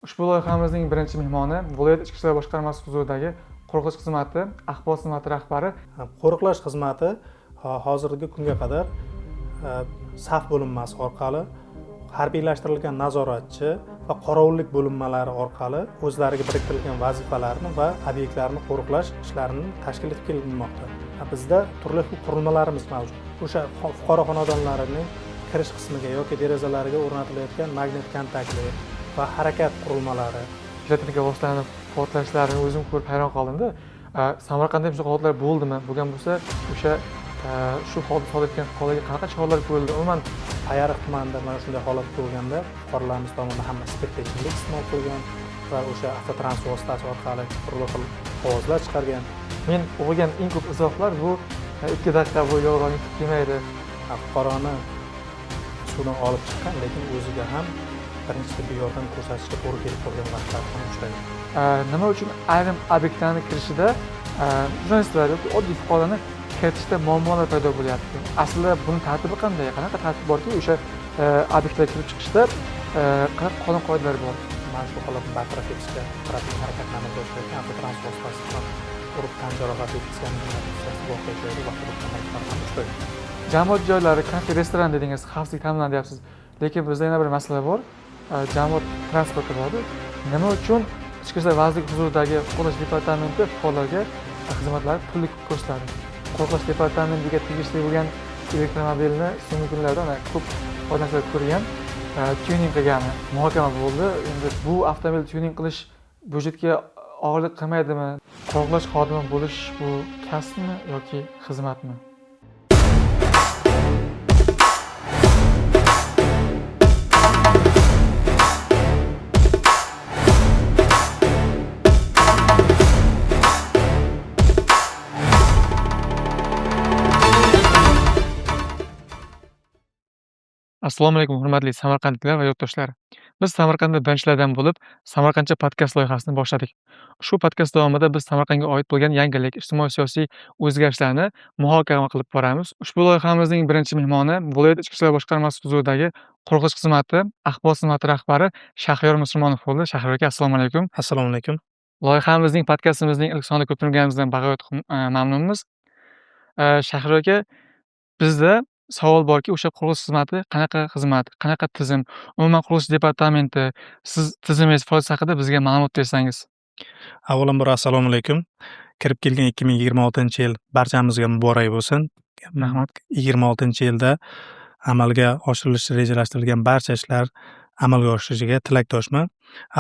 Ushbu loyihamizning birinchi mehmoni viloyat ichki ishlar boshqarmasi huzuridagi qo'riqlash xizmati axborot xizmati rahbari. Qo'riqlash xizmati hozirgi kunga qadar saf bo'linmasi orqali harbiylashtirilgan nazoratchi va qorovullik bo'linmalari orqali o'zlariga biriktirilgan vazifalarni va obyektlarni qo'riqlash ishlarini tashkil etib kelinmoqda. Bizda turli xil qurilmalarimiz mavjud. O'sha fuqaro xonadonlarining kirish qismiga yoki derazalariga o'rnatilayotgan magnit kontaktli va harakat qurilmalari. Pirotexnika vositalarini portlashlarini o'zim ko'rib hayron qoldimda. Samarqandda ham shunaqa holatlar bo'ldimi? Bo'lgan bo'lsa, o'sha shu holatni sodir etgan fuqarolarga qanaqa choralar ko'rildi? Umuman Payariq tumanida mana shunday holat bo'lganda fuqarolarimiz tomonidan hamma spirtli ichimlik iste'mol qilgan va o'sha avtotransport vositasi orqali turli xil ovozlar chiqargan. Men o'qigan eng ko'p izohlar bu 2 daqiqa bu yog'dan yutib kelmaydi. Fuqaroni suvdan olib chiqqan, lekin o'ziga ham birinchi tibbiy yordam ko'rsatishga to'g'ri kelib qolgan vaqtlar ham uchragan. Nima uchun ayrim obyektlarni kirishida jurnalistlar yoki oddiy fuqarolarni kiritishda muammolar paydo bo'lyapti? Aslida buni tartibi qanday? Qanaqa tartib borki, o'sha obyektlarga kirib chiqishda qanaqa qonun qoidalar bor? Mana shu holatni bartaraf etishga qaratilgan harakatni amalga oshirayotgan avtotransport vositasi bilan urib tan jarohati yetkazganligi natijasida voqea joyida vafot etgan holatlar ham uchragan. Jamoat joylari, kafe, restoran dedingiz, xavfsizlik ta'minlandi deyapsiz. Lekin bizda yana bir masala bor. Jamoat transporti bor. Nima uchun Ichki ishlar vazirligi huzuridagi qo'riqlash departamenti fuqarolarga xizmatlar pullik ko'rsatadi? Qo'riqlash departamentiga tegishli bo'lgan elektromobilni so'nggi kunlarda ana ko'p foydalanuvchilar ko'rgan, tuning qilgani muhokama bo'ldi. Endi bu avtomobil tuning qilish byudjetga og'irlik qilmaydimi? Qo'riqlash xodimi bo'lish bu kasbmi yoki xizmatmi? Assalomu alaykum hurmatli samarqandliklar va yurtdoshlar. Biz Samarqandda birinchilardan bo'lib Samarqandcha podkast loyihasini boshladik. Shu podkast davomida biz Samarqandga oid bo'lgan yangilik, ijtimoiy-siyosiy o'zgarishlarni muhokama qilib boramiz. Ushbu loyihamizning birinchi mehmoni viloyat ichki ishlar boshqarmasi huzuridagi qo'riqlash xizmati axborot xizmati rahbari Shahriyor Musulmonov bo'ldi. Shahriyor aka, assalomu alaykum. Assalomu alaykum. Loyihamizning podkastimizning ilk sonida ko'rib turganimizdan bag'oyat mamnunmiz. Shahriyor aka, bizda savol borki, o'sha qurilish xizmati qanaqa xizmat, qanaqa tizim, umuman qurilish departamenti, siz tizimingiz faoliyati haqida bizga ma'lumot bersangiz. Avvalambor assalomu alaykum. Kirib kelgan 2026-yil barchamizga muborak bo'lsin. Rahmat. 26-yilda amalga oshirilishi rejalashtirilgan barcha ishlar amalga oshirishiga tilakdoshman.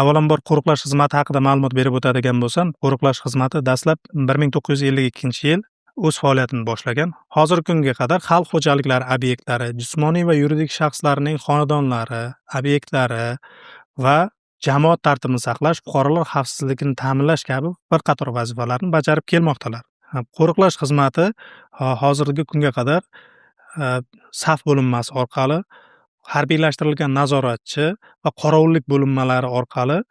Avvalambor qo'riqlash xizmati haqida ma'lumot berib o'tadigan bo'lsam, qo'riqlash xizmati dastlab 1952-yil o'z faoliyatini boshlagan. Hozirgi kunga qadar xalq xo'jaliklari obyektlari, jismoniy va yuridik shaxslarning xonadonlari, obyektlari va jamoat tartibini saqlash, fuqarolar xavfsizligini ta'minlash kabi bir qator vazifalarni bajarib kelmoqdalar. Qo'riqlash xizmati hozirgi kunga qadar saf bo'linmasi orqali harbiylashtirilgan nazoratchi va qorovullik bo'linmalari orqali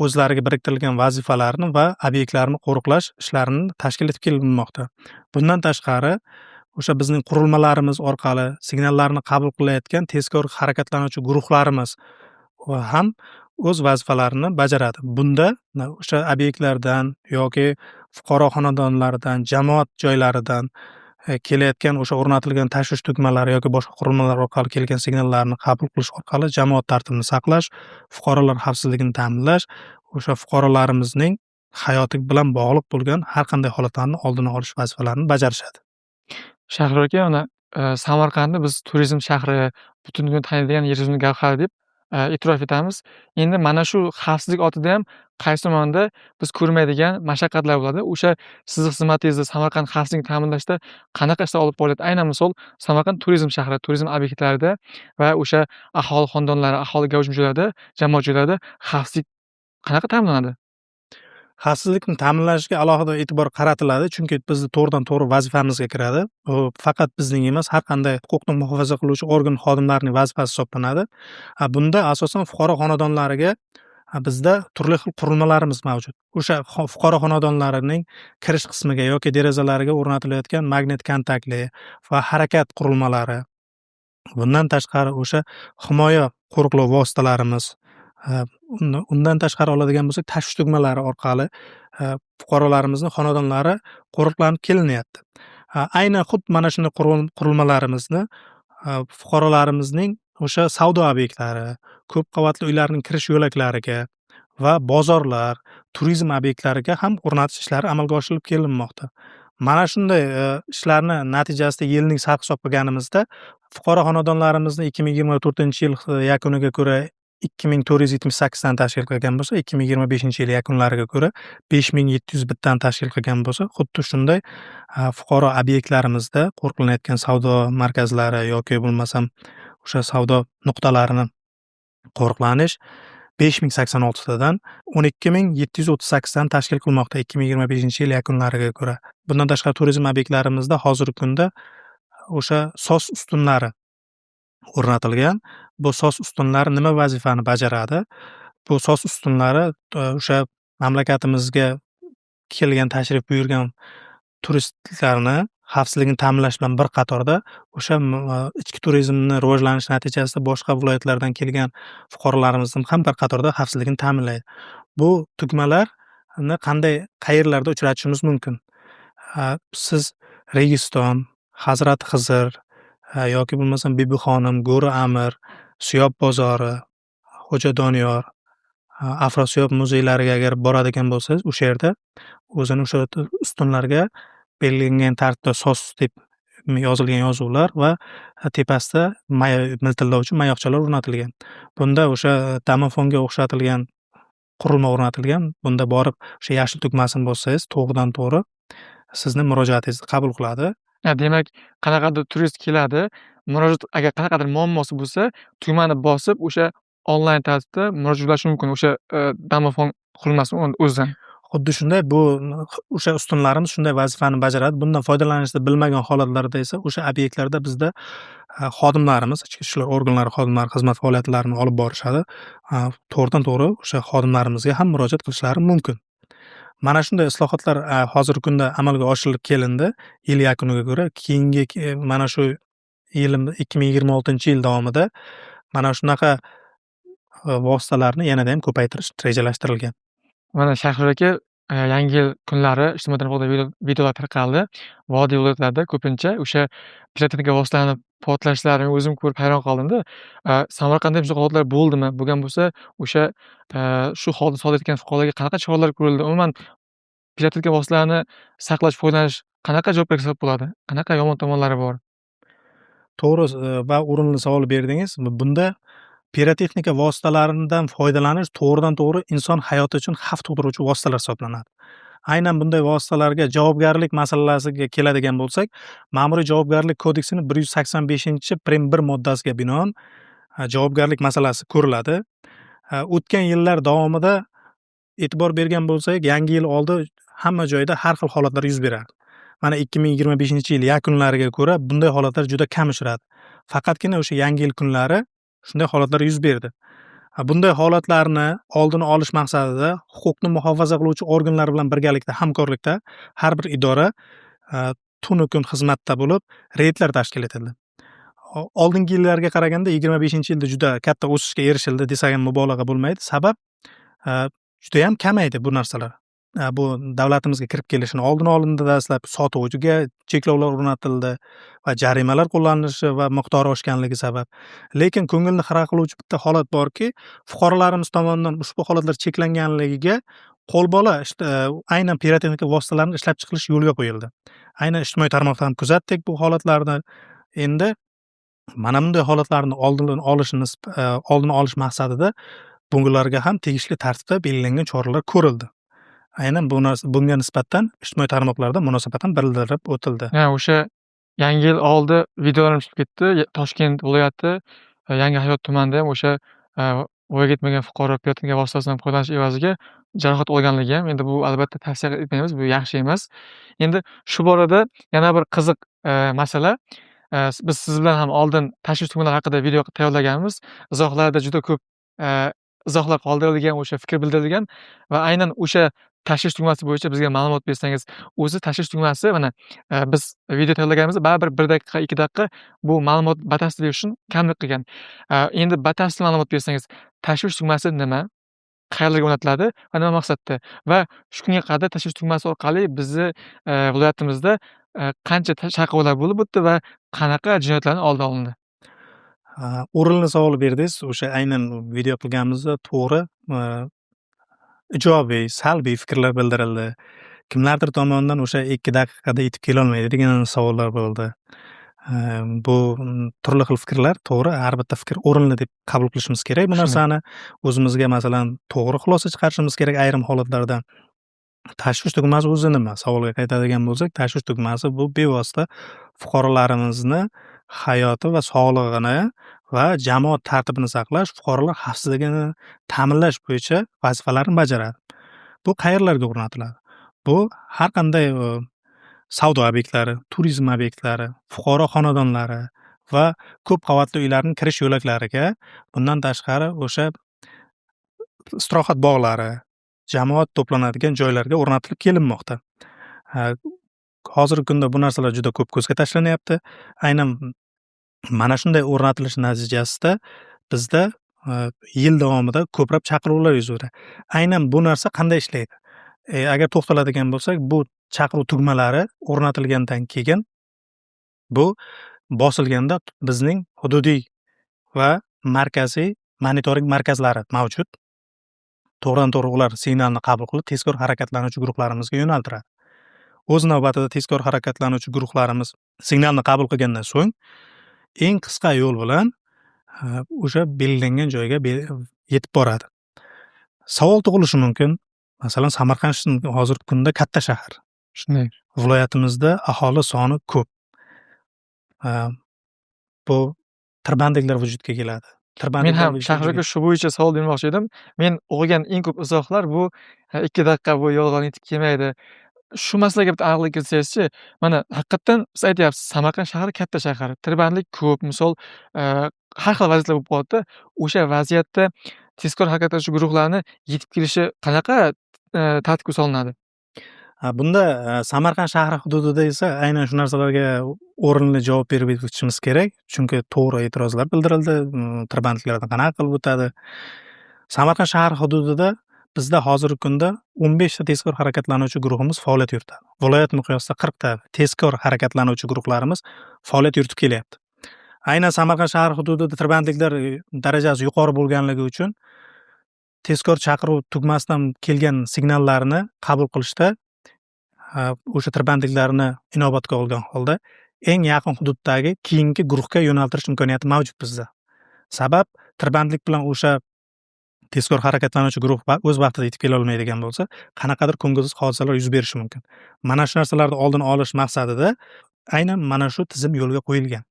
o'zlariga biriktirilgan vazifalarni va obyektlarni qo'riqlash ishlarini tashkil etib kelinmoqda. Bundan tashqari, o'sha bizning qurilmalarimiz orqali signallarni qabul qilayotgan tezkor harakatlanuvchi guruhlarimiz ham o'z vazifalarini bajaradi. Bunda o'sha obyektlardan yoki fuqaro xonadonlaridan, jamoat joylaridan kelayotgan o'sha o'rnatilgan tashvish tugmalari yoki boshqa qurilmalar orqali kelgan signallarni qabul qilish orqali jamoat tartibini saqlash, fuqarolar xavfsizligini ta'minlash, o'sha fuqarolarimizning hayoti bilan bog'liq bo'lgan har qanday holatlarni oldini olish vazifalarini bajarishadi. Shahriyor aka, mana Samarqandni biz turizm shahri, butun dunyo taniydigan yer yuzining gavhari deb e'tirof etamiz. Endi mana shu xavfsizlik ortida ham qaysi tomonda biz ko'rmaydigan mashaqqatlar bo'ladi. O'sha sizni xizmatingizda Samarqand xavfsizligini ta'minlashda qanaqa ishlar olib boriladi? Aynan misol Samarqand turizm shahri, turizm obyektlarida va o'sha aholi xonadonlari, aholi gavjum joylarda, jamoat joylarida xavfsizlik qanaqa ta'minlanadi? Xavfsizlikni ta'minlashga alohida e'tibor qaratiladi, chunki bizni to'g'ridan-to'g'ri vazifamizga kiradi. Bu faqat bizning emas, har qanday huquqni muhofaza qiluvchi organ xodimlarining vazifasi hisoblanadi. Bunda asosan fuqaro xonadonlariga bizda turli xil qurilmalarimiz mavjud. O'sha fuqaro xonadonlarining kirish qismiga yoki derazalariga o'rnatilayotgan magnit kontaktli va harakat qurilmalari. Bundan tashqari o'sha himoya qo'riqlov vositalarimiz Undan tashqari oladigan bo'lsak, tashvish tugmalari orqali fuqarolarimizni xonadonlari qo'riqlanib kelinyapti. Aynan xuddi mana shunday qurilmalarimizni fuqarolarimizning o'sha savdo obyektlari, ko'p qavatli uylarning kirish yo'laklariga va bozorlar, turizm obyektlariga ham o'rnatish ishlari amalga oshirilib kelinmoqda. Mana shunday ishlarni natijasida yilning sarhisob qilganimizda fuqaro xonadonlarimizni 2024-yil yakuniga ko'ra 2478 tani tashkil qilgan bo'lsa, 2025-yil yakunlariga ko'ra 5701 tani tashkil qilgan bo'lsa, xuddi shunday fuqaro obyektlarimizda qo'riqlanayotgan savdo markazlari yoki bo'lmasam o'sha savdo nuqtalarini qo'riqlanish 5086 tadan 12 738 tani tashkil qilmoqda 2025-yil yakunlariga ko'ra. Bundan tashqari, turizm obyektlarimizda hozirgi kunda o'sha soz ustunlari o'rnatilgan. Bu soz ustunlari nima vazifani bajaradi? Bu soz ustunlari o'sha mamlakatimizga kelgan, tashrif buyurgan turistlarni xavfsizligini ta'minlash bilan bir qatorda o'sha ichki turizmni rivojlanishi natijasida boshqa viloyatlardan kelgan fuqarolarimizni ham bir qatorda xavfsizligini ta'minlaydi. Bu tugmalarni qanday, qayerlarda uchratishimiz mumkin? Siz Registon, Hazrati Xizr yoki bo'lmasam Bibixonim, Go'ri Amir, Siyob bozori, Xo'ja Doniyor, Afrosiyob muzeylariga agar boradigan bo'lsangiz, o'sha yerda o'zini o'sha ustunlarga belgilangan tartibda "SOS" deb yozilgan yozuvlar va tepasida miltillovchi mayoqchalar o'rnatilgan. Bunda o'sha domofonga o'xshatilgan qurilma o'rnatilgan. Bunda borib o'sha yashil tugmasini bossangiz, to'g'ridan to'g'ri sizni murojaatingizni qabul qiladi. Demak, qanaqadir turist keladi, murojaat, agar qanaqadir muammosi bo'lsa, tugmani bosib, o'sha onlayn tartibda murojaat ulashi mumkin o'sha domofon qurilmasini o'zidan. Xuddi shunday, bu o'sha ustunlarimiz shunday vazifani bajaradi. Bundan foydalanishni bilmagan holatlarda esa o'sha obyektlarda bizda xodimlarimiz, ichki ishlar organlari xodimlari xizmat faoliyatlarini olib borishadi. To'g'ridan to'g'ri o'sha xodimlarimizga ham murojaat qilishlari mumkin. Mana shunday islohotlar hozirgi kunda amalga oshirilib kelindi. Yil yakuniga ko'ra keyingi mana shu yilim, 2026-yil davomida mana shunaqa vositalarni yanada ham ko'paytirish rejalashtirilgan. Mana, Shahriyor aka, Yangi yil kunlari ijtimoiy tarmoqda videolar tarqaldi. Vodiy viloyatlarida ko'pincha o'sha pirotexnika vositalarini portlashlarini o'zim ko'rib hayron qoldimda. Samarqandda ham shunaqa holatlar bo'ldimi? Bo'lgan bo'lsa, o'sha shu holatni sodir etgan fuqarolarga qanaqa choralar ko'rildi? Umuman, pirotexnika vositalarini saqlash, foydalanish qanaqa javobgarlikka sabab bo'ladi? Qanaqa yomon tomonlari bor? To'g'ri va o'rinli savol berdingiz. Bunda pirotexnika vositalaridan foydalanish to'g'ridan to'g'ri inson hayoti uchun xavf tug'diruvchi vositalar hisoblanadi. Aynan bunday vositalarga javobgarlik masalasiga keladigan bo'lsak, Ma'muriy javobgarlik kodeksining 185-prim 1 moddasiga binoan javobgarlik masalasi ko'riladi. O'tgan yillar davomida e'tibor bergan bo'lsak, Yangi yil oldi hamma joyda har xil holatlar yuz berardi. Mana, 2025-yil yakunlariga ko'ra bunday holatlar juda kam uchradi. Faqatgina o'sha Yangi yil kunlari shunday holatlar yuz berdi. Bunday holatlarni oldini olish maqsadida huquqni muhofaza qiluvchi organlar bilan birgalikda, hamkorlikda har bir idora tunu kun xizmatda bo'lib, reydlar tashkil etildi. Oldingi yillarga qaraganda 25-yilda juda katta o'sishga erishildi desak ham mubolag'a bo'lmaydi. Sabab, judayam kamaydi bu narsalar. Bu davlatimizga kirib kelishini oldini olindi dastlab, sotuviga cheklovlar o'rnatildi va jarimalar qo'llanilishi va miqdori oshganligi sabab. Lekin ko'ngilni xira qiluvchi bitta holat borki, fuqarolarimiz tomonidan ushbu holatlar cheklanganligiga qo'lbola aynan pirotexnika vositalarini ishlab chiqilish yo'lga qo'yildi. Aynan ijtimoiy tarmoqda ham kuzatdik bu holatlarni. Endi mana bunday holatlarni oldini olish maqsadida bularga ham tegishli tartibda belgilangan choralar ko'rildi. Aynan bu narsa, bunga nisbatan ijtimoiy tarmoqlarda munosabat ham bildirib o'tildi. Ha, o'sha Yangi yil oldi videolar ham chiqib ketdi. Toshkent viloyati, Yangi Hayot tumanida ham o'sha voyaga yetmagan fuqaro pirotexnika vositasidan foydalanish evaziga jarohat olganligi ham, endi bu albatta tavsiya etmaymiz, bu yaxshi emas. Endi shu borada yana bir qiziq masala. Biz siz bilan ham oldin tashvish tugmalari haqida video tayyorlaganmiz. Izohlarda juda ko'p izohlar qoldirilgan, o'sha fikr bildirilgan va aynan o'sha Tashvish tugmasi bo'yicha bizga ma'lumot bersangiz. O'zi tashvish tugmasi mana, biz video tayyorlaganimizda baribir 1 daqiqa, 2 daqiqa bu ma'lumot batafsil berish uchun kamlik qilgan. Endi batafsil ma'lumot bersangiz, tashvish tugmasi nima? Qayerlarga o'rnatiladi va nima maqsadda? Va shu kunga qadar tashvish tugmasi orqali bizni viloyatimizda qancha chaqiruvlar bo'lib o'tdi va qanaqa jinoyatlarni oldi olindi? O'rinli savol berdingiz. O'sha aynan video qilganimizda to'g'ri, ijobiy, salbiy fikrlar bildirildi. Kimlardir tomonidan o'sha 2 daqiqada yetib kelolmaydi degan savollar bo'ldi. Bu turli xil fikrlar to'g'ri, har bitta fikr o'rinli deb qabul qilishimiz kerak bu narsani. O'zimizga, masalan, to'g'ri xulosa chiqarishimiz kerak ayrim holatlarda. Tashvish tugmasi o'zi nima? Savolga qaytadigan bo'lsak, tashvish tugmasi bu bevosita fuqarolarimizni hayoti va sog'lig'ini va jamoat tartibini saqlash, fuqarolar xavfsizligini ta'minlash bo'yicha vazifalarni bajaradi. Bu qayerlarga o'rnatiladi? Bu har qanday savdo obyektlari, turizm obyektlari, fuqaro xonadonlari va ko'p qavatli uylarning kirish yo'laklariga, bundan tashqari o'sha istirohat bog'lari, jamoat to'planadigan joylarga o'rnatilib kelinmoqda. Hozirgi kunda bu narsalar juda ko'p ko'zga tashlanyapti. Aynan mana shunday o'rnatilish natijasida bizda yil davomida ko'plab chaqiruvlar yuz beradi. Aynan bu narsa qanday ishlaydi? Agar to'xtaladigan bo'lsak, bu chaqiruv tugmalari o'rnatilgandan keyin bu bosilganda bizning hududiy va markaziy monitoring markazlari mavjud. To'g'ridan to'g'ri ular signalni qabul qilib, tezkor harakatlanuvchi guruhlarimizga yo'naltiradi. O'z navbatida tezkor harakatlanuvchi guruhlarimiz signalni qabul qilgandan so'ng eng qisqa yo'l bilan o'sha belgilangan joyga yetib boradi. Savol tug'ilishi mumkin. Masalan, Samarqand hozirgi kunda katta shahar. Shunday. Viloyatimizda aholi soni ko'p. Bu tirbandliklar vujudga keladi. Men Tirbandliklar ham vujudga Shahriga shu bo'yicha savol bermoqchi edim. Men o'qigan eng ko'p izohlar bu 2 daqiqa bu yolg'on, yetib kelmaydi. Shu masalaga bitta aniqlik kiritsangizchi. Mana haqiqatdan siz aytyapsiz, Samarqand shahri katta shahar. Tirbandlik ko'p. Misol, har xil vaziyatlar bo'lib qoladi-da. O'sha vaziyatda tezkor harakatlanuvchi guruhlarni yetib kelishi qanaqa tartibga solinadi? Ha, bunda Samarqand shahri hududida esa aynan shu narsalarga o'rinli javob berib o'tishimiz kerak. Chunki to'g'ri e'tirozlar bildirildi. Tirbandliklarni qanaqa qilib o'tadi? Samarqand shahri hududida bizda hozirgi kunda 15 ta tezkor harakatlanuvchi guruhimiz faoliyat yuritadi. Viloyat miqyosida 40 ta tezkor harakatlanuvchi guruhlarimiz faoliyat yuritib kelyapti. Aynan Samarqand shahri hududida tirbandliklar darajasi yuqori bo'lganligi uchun tezkor chaqiruv tugmasidan kelgan signallarni qabul qilishda, o'sha tirbandliklarni inobatga olgan holda eng yaqin hududdagi keyingi guruhga yo'naltirish imkoniyati mavjud bizda. Sabab, tirbandlik bilan o'sha tezkor harakatlanuvchi guruh o'z vaqtida yetib kela olmaydigan bo'lsa, qanaqadir ko'ngilsiz hodisalar yuz berishi mumkin. Mana shu narsalarni oldini olish maqsadida aynan mana shu tizim yo'lga qo'yilgan.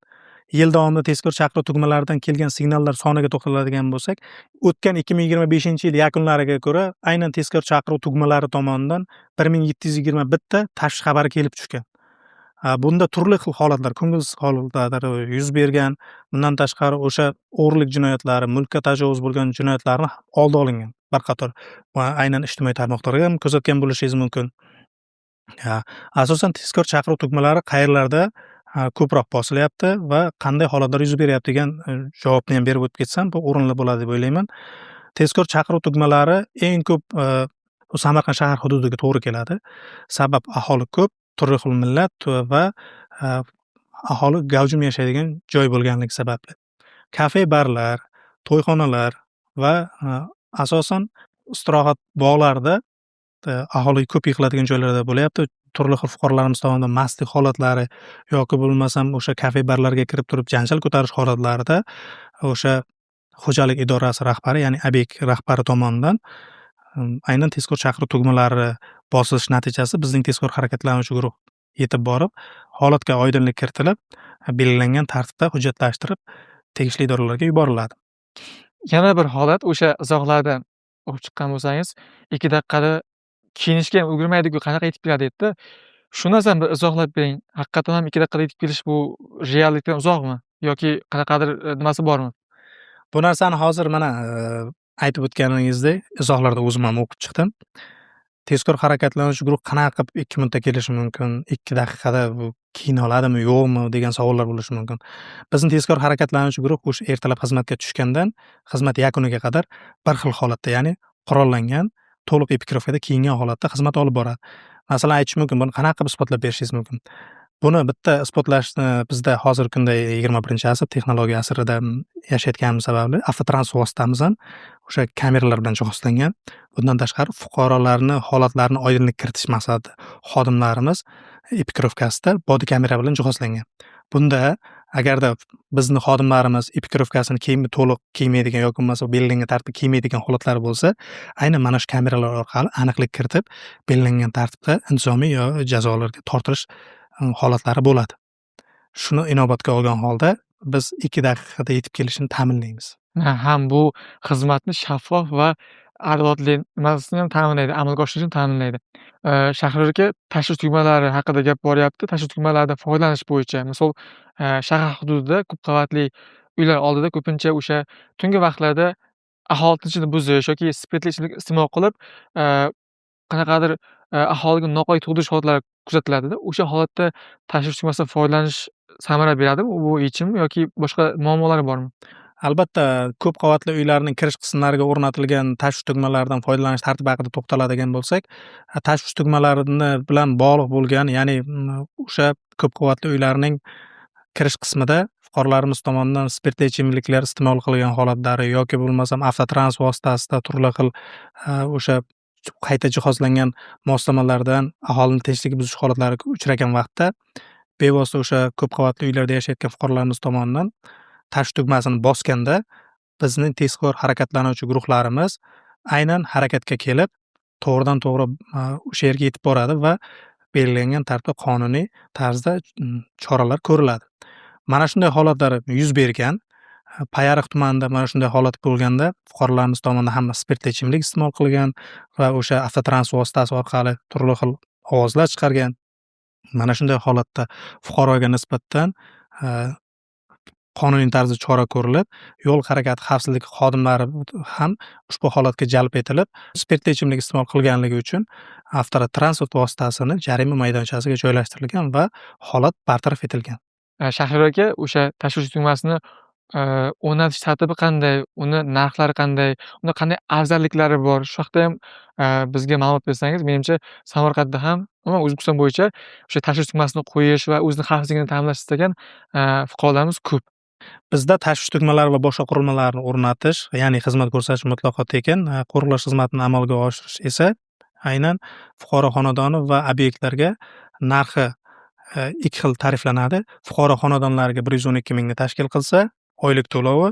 Yil davomida tezkor chaqiruv tugmalaridan kelgan signallar soniga to'xtaladigan bo'lsak, o'tgan 2025-yil yakunlariga ko'ra aynan tezkor chaqiruv tugmalari tomonidan 1721 ta tashvish xabari kelib tushgan. Bunda turli xil holatlar, ko'ngilsiz holatlar yuz bergan. Bundan tashqari o'sha o'g'irlik jinoyatlari, mulkka tajovuz bo'lgan jinoyatlarni oldi olingan bir qator va aynan ijtimoiy tarmoqlarga ham kuzatgan bo'lishingiz mumkin. Asosan tezkor chaqiruv tugmalari qayerlarda ko'proq bosilyapti va qanday holatlar yuz beryapti degan javobni ham berib o'tib ketsam, bu o'rinli bo'ladi deb o'ylayman. Tezkor chaqiruv tugmalari eng ko'p Samarqand shahar hududiga to'g'ri keladi. Sabab, aholi ko'p, turli xil millat va aholi gavjum yashaydigan joy bo'lganligi sababli. Kafe, barlar, to'yxonalar va asosan istirohat bog'larida, aholi ko'p yig'iladigan joylarda bo'lyapti. Turli xil fuqarolarimiz tomonidan mastlik holatlari yoki bo'lmasam o'sha kafe, barlarga kirib turib janjal ko'tarish holatlarida o'sha xo'jalik idorasi rahbari, ya'ni obyekt rahbari tomonidan aynan tezkor chaqiruv tugmalari bosilishi natijasida bizning tezkor harakatlanuvchi guruh yetib borib, holatga oydinlik kiritilib, belgilangan tartibda hujjatlashtirib, tegishli idoralarga yuboriladi. Yana bir holat, o'sha izohlarda o'qib chiqqan bo'lsangiz, 2 daqiqada kiyinishga ham ulgurmaydi-ku, qanaqa yetib keladi debdi. Shu narsani bir izohlab bering. Haqiqatan ham 2 daqiqada yetib kelish bu reallikdan uzoqmi yoki qanaqadir nimasi bormi? Bu narsani hozir mana aytib o'tganingizdek izohlarda o'zim ham o'qib chiqdim. Tezkor harakatlanuvchi guruh qanaqa qilib 2 minutda kelishi mumkin, 2 daqiqada bu kiyina oladimi, yo'qmi degan savollar bo'lishi mumkin. Bizni tezkor harakatlanuvchi guruh o'sha ertalab xizmatga tushgandan xizmat yakuniga qadar bir xil holatda, ya'ni qurollangan, to'liq ekipirovkada kiyingan holatda xizmat olib boradi. Masalan, aytish mumkin, buni qanaqa qilib isbotlab berishingiz mumkin? Buni bitta isbotlashni bizda hozirgi kunda 21-asr texnologiya asrida yashayotganimiz sababli avtotransport vositamiz ham o'sha kameralar bilan jihozlangan. Bundan tashqari fuqarolarni holatlarini oydinlik kiritish maqsadida xodimlarimiz ekipirovkasida bodi kamera bilan jihozlangan. Bunda agarda bizni xodimlarimiz ekipirovkasini kiyimi to'liq kiymaydigan yoki bo'lmasa belgilangan tartibda kiymaydigan holatlari bo'lsa, aynan mana shu kameralar orqali aniqlik kiritib, belgilangan tartibda intizomiy yo jazolarga tortilish holatlari bo'ladi. Shuni inobatga olgan holda biz 2 daqiqada yetib kelishini ta'minlaymiz. Ham bu xizmatni shaffof va adolatli nimasini ham ta'minlaydi, amalga oshirishini ta'minlaydi. Shahriyor aka, tashvish tugmalari haqida gap boryapti. Tashvish tugmalaridan foydalanish bo'yicha, misol, shahar hududida ko'p qavatli uylar oldida ko'pincha o'sha tungi vaqtlarda aholi tinchligini buzish yoki spirtli ichimlik iste'mol qilib, qanaqadir aholiga noqulaylik tug'dirish holatlari kuzatiladida. O'sha holatda tashvish tugmasidan foydalanish samara beradimi? Bu yechimmi yoki boshqa muammolari bormi? Albatta, ko'p qavatli uylarning kirish qismlariga o'rnatilgan tashvish tugmalaridan foydalanish tartibi haqida to'xtaladigan bo'lsak, tashvish tugmalarini bilan bog'liq bo'lgan, ya'ni o'sha ko'p qavatli uylarning kirish qismida fuqarolarimiz tomonidan spirtli ichimliklar iste'mol qilgan holatlari yoki bo'lmasam avtotransport vositasida turli xil o'sha qayta jihozlangan moslamalardan aholini tinchligi buzish holatlari uchragan vaqtda bevosita o'sha ko'p qavatli uylarda yashayotgan fuqarolarimiz tomonidan tashvish tugmasini bosganda bizning tezkor harakatlanuvchi guruhlarimiz aynan harakatga kelib, to'g'ridan to'g'ri o'sha yerga yetib boradi va belgilangan tartibda qonuniy tarzda choralar ko'riladi. Mana shunday holatlar yuz bergan. Payariq tumanida mana shunday holat bo'lganda fuqarolarimiz tomonidan hamma spirtli ichimlik iste'mol qilgan va o'sha avtotransport vositasi orqali turli xil ovozlar chiqargan. Mana shunday holatda fuqaroga nisbatan qonuniy tarzda chora ko'rilib, yo'l harakati xavfsizligi xodimlari ham ushbu holatga jalb etilib, spirtli ichimlik iste'mol qilganligi uchun avtotransport vositasini jarima maydonchasiga joylashtirilgan va holat bartaraf etilgan. Shahriyor aka, o'sha tashvish tugmasini o'rnatish tartibi qanday, uni narxlari qanday, unda qanday afzalliklari bor? Shu haqida ham bizga ma'lumot bersangiz, menimcha Samarqandda ham, umuman O'zbekiston bo'yicha o'sha tashvish tugmasini qo'yish va o'zini xavfsizligini ta'minlash istagan fuqarolarimiz ko'p. Bizda tashvish tugmalari va boshqa qurilmalarni o'rnatish, ya'ni xizmat ko'rsatish mutlaqo tekin, qo'riqlash xizmatini amalga oshirish esa aynan fuqaro xonadoni va obyektlarga narxi ikki xil tariflanadi. Fuqaro xonadonlariga 112 mingni tashkil qilsa, oylik to'lovi,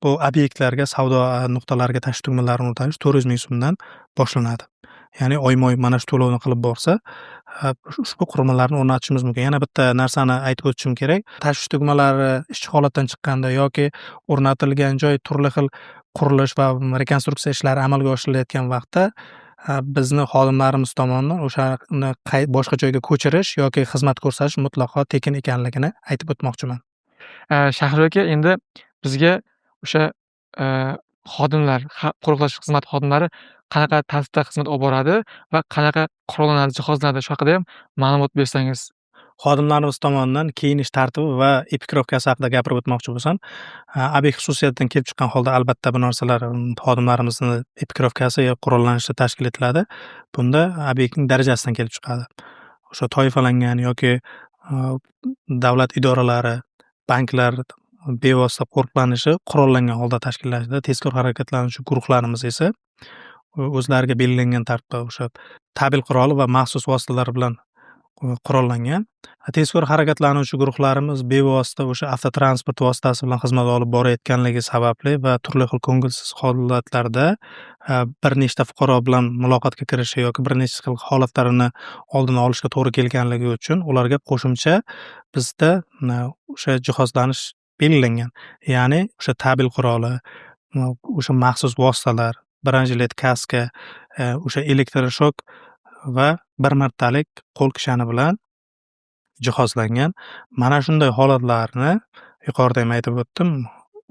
bu obyektlarga, savdo nuqtalariga tashvish tugmalarini o'rnatish 400 ming so'mdan boshlanadi. Ya'ni oyma-oy mana shu to'lovni qilib borsa, ushbu qurilmalarni o'rnatishimiz mumkin. Yana bitta narsani aytib o'tishim kerak. Tashvish tugmalari ishchi holatdan chiqqanda yoki o'rnatilgan joy turli xil qurilish va rekonstruksiya ishlari amalga oshirilayotgan vaqtda bizni xodimlarimiz tomonidan o'shani boshqa joyga ko'chirish yoki xizmat ko'rsatish mutlaqo tekin ekanligini aytib o'tmoqchiman. Shahriyor aka, endi bizga o'sha xodimlar, qo'riqlash xizmati xodimlari qanaqa tartibda xizmat olib boradi va qanaqa qurollanadi, jihozlanadi, shu haqida ham ma'lumot bersangiz. Xodimlarimiz tomonidan kiyinish tartibi va ekipirovkasi haqida gapirib o'tmoqchi bo'lsam, obyekt xususiyatidan kelib chiqqan holda albatta bu narsalar xodimlarimizni ekipirovkasi yo qurollanishi tashkil etiladi. Bunda obyektning darajasidan kelib chiqadi. O'sha toifalangan yoki davlat idoralari, banklar bevosita qo'riqlanishi qurollangan holda tashkillanadi. Tezkor harakatlanuvchi guruhlarimiz esa o'zlariga belgilangan tartibda o'sha tabel quroli va maxsus vositalar bilan qurollangan. Tezkor harakatlanuvchi guruhlarimiz bevosita o'sha avtotransport vositasi bilan xizmat olib borayotganligi sababli va turli xil ko'ngilsiz holatlarda bir nechta fuqaro bilan muloqotga kirishi yoki bir nechta xil holatlarini oldini olishga to'g'ri kelganligi uchun ularga qo'shimcha bizda o'sha jihozlanish belgilangan. Ya'ni o'sha tabel quroli, o'sha maxsus vositalar, bronjelet, kaska, o'sha elektroshok va bir martalik qo'l kishani bilan jihozlangan. Mana shunday holatlarni yuqorida ham aytib o'tdim,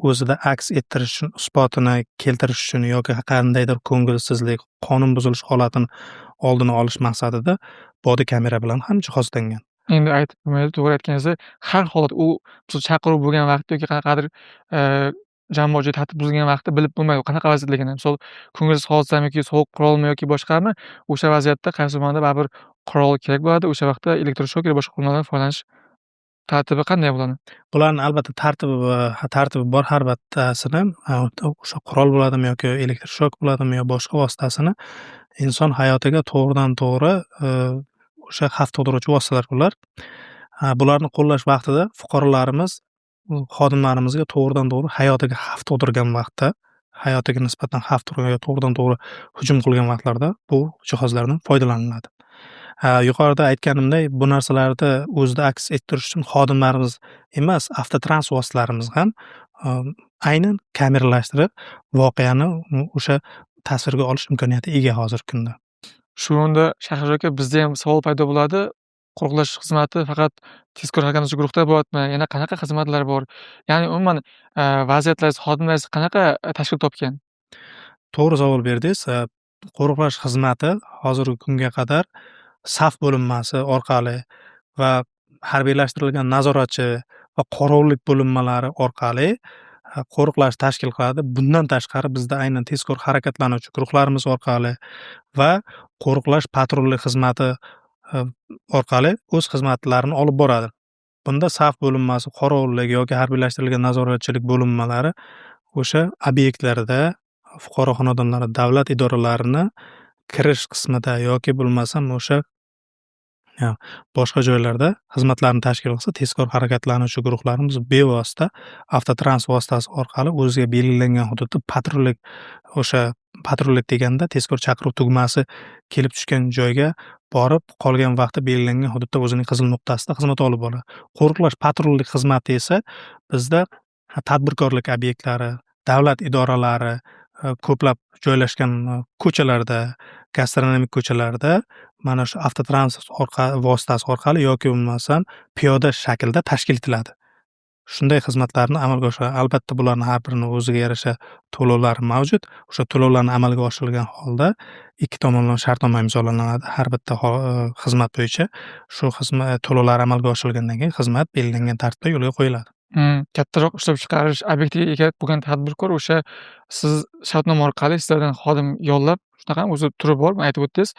o'zida aks ettirish uchun, isbotini keltirish uchun yoki qandaydir ko'ngilsizlik, qonun buzilish holatini oldini olish maqsadida bodi kamera bilan ham jihozlangan. Endi aytib bo'lmaydi, to'g'ri aytganingizdek, har holat u misol chaqiruv bo'lgan vaqtda yoki qanaqadir jamoat joyi tartib buzilgan vaqtda bilib bo'lmaydi qanaqa vaziyatligini. Misol ko'ngilsiz hodisami yoki sovuq qurolmi yoki boshqami, o'sha vaziyatda qaysi ma'noda baribir qurol kerak bo'ladi. O'sha vaqtda elektroshok yoki boshqa qurilmalardan foydalanish tartibi qanday bo'ladi? Bularni albatta tartibi bor har bittasini, o'sha qurol bo'ladimi yoki elektroshok bo'ladimi yo boshqa vositasini inson hayotiga to'g'ridan-to'g'ri o'sha xavf tug'diruvchi vositalar bular. Bularni qo'llash vaqtida fuqarolarimiz xodimlarimizga to'g'ridan-to'g'ri hayotiga xavf tug'dirgan vaqtda, hayotiga nisbatan xavf tug'dirgan yo to'g'ridan-to'g'ri hujum qilgan vaqtlarda bu jihozlardan foydalaniladi. Yuqorida aytganimdek, bu narsalarni o'zida aks ettirish uchun xodimlarimiz emas, avtotrans vositalarimiz ham aynan kameralashtirib, voqeani o'sha tasvirga olish imkoniyatiga ega hozirgi kunda. Shu o'rinda, Shahriyor aka, bizda ham savol paydo bo'ladi. Qo'riqlash xizmati faqat tezkor harakatlanuvchi guruhda bo'lyaptimi? Yana qanaqa xizmatlar bor? Ya'ni umuman vaziyatlar, xodimlaringiz qanaqa tashkil topgan? To'g'ri savol berdingiz. Qo'riqlash xizmati hozirgi kunga qadar saf bo'linmasi orqali va harbiylashtirilgan nazoratchi va qorovullik bo'linmalari orqali qo'riqlash tashkil qiladi. Bundan tashqari bizda aynan tezkor harakatlanuvchi guruhlarimiz orqali va qo'riqlash patrullik xizmati orqali o'z xizmatlarini olib boradi. Bunda saf bo'linmasi, qorovullik yoki harbiylashtirilgan nazoratchilik bo'linmalari o'sha obyektlarda, fuqaro xonadonlari, davlat idoralarini kirish qismida yoki bo'lmasam o'sha boshqa joylarda xizmatlarni tashkil qilsa, tezkor harakatlanuvchi guruhlarimiz bevosita avtotrans vositasi orqali o'ziga belgilangan hududda patrullik, o'sha patrullik deganda tezkor chaqiruv tugmasi kelib tushgan joyga borib qolgan vaqtda belgilangan hududda o'zining qizil nuqtasida xizmat olib boradi. Qo'riqlash patrullik xizmati esa bizda tadbirkorlik obyektlari, davlat idoralari ko'plab joylashgan ko'chalarda, gastronomik ko'chalarda mana shu avtotransport vositasi orqali yoki bo'lmasam piyoda shaklda tashkil etiladi. Shunday xizmatlarni amalga oshiradi. Albatta bularni har birini o'ziga yarasha to'lovlari mavjud. O'sha to'lovlarni amalga oshirilgan holda ikki tomonlama shartnoma imzolanadi har bitta xizmat bo'yicha. Shu xizmat to'lovlari amalga oshirilgandan keyin xizmat belgilangan tartibda yo'lga qo'yiladi. Kattaroq ishlab chiqarish obyektiga ega bo'lgan tadbirkor o'sha siz shartnoma orqali sizlardan xodim yollab, shunaqami o'zi turi bor, aytib o'tdingiz.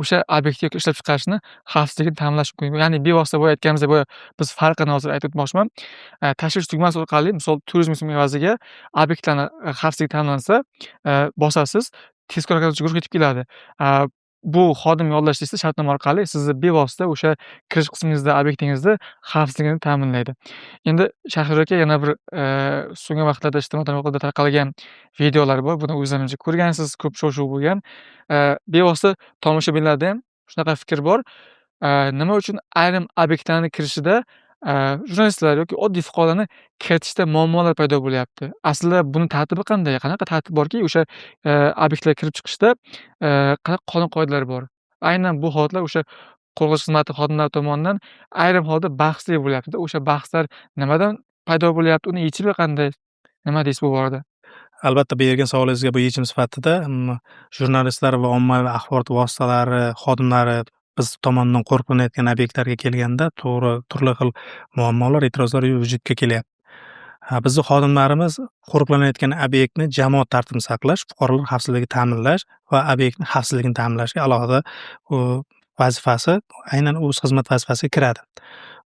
O'sha obyekt yoki ishlab chiqarishni xavfsizligini ta'minlash mumkin. Ya'ni bevosita boya aytganimizdek, boya biz farqini hozir aytib o'tmoqchiman. Tashvish tugmasi orqali, misol, turizm evaziga obyektlarni xavfsizligi ta'minlansa, bosasiz, tezkor harakatlanuvchi guruh yetib keladi. Bu xodim yollash esa shartnoma orqali sizni bevosita o'sha kirish qismingizda, obyektingizda xavfsizligini ta'minlaydi. Endi, Shahriyor aka, yana bir so'nggi vaqtlarda ijtimoiy tarmoqlarda tarqalgan videolar bor. Buni o'zingiz ko'rgansiz, ko'p shov-shuv bo'lgan. Bevosita tomoshabinlarda ham shunaqa fikr bor. Nima uchun ayrim obyektlarni kirishida jurnalistlar yoki oddiy fuqarolarni kiritishda muammolar paydo bo'lyapti? Aslida buni tartibi qanday? Qanaqa tartib borki, o'sha obyektlarga kirib chiqishda qanaqa qonun-qoidalar bor? Aynan bu holatlar o'sha qo'riqlash xizmati xodimlari tomonidan ayrim holda bahsli bo'lyapti-da. O'sha bahslar nimadan paydo bo'lyapti? Uni yechimi qanday? Nima deysiz bu borada? Albatta, bergan savolingizga bu yechim sifatida jurnalistlar va ommaviy axborot vositalari xodimlari biz tomonidan qo'riqlanayotgan obyektlarga kelganda, to'g'ri, turli xil muammolar, e'tirozlar vujudga kelyapti. Bizni xodimlarimiz qo'riqlanayotgan obyektni jamoat tartibini saqlash, fuqarolar xavfsizligini ta'minlash va obyektni xavfsizligini ta'minlashga alohida vazifasi, aynan o'z xizmat vazifasiga kiradi.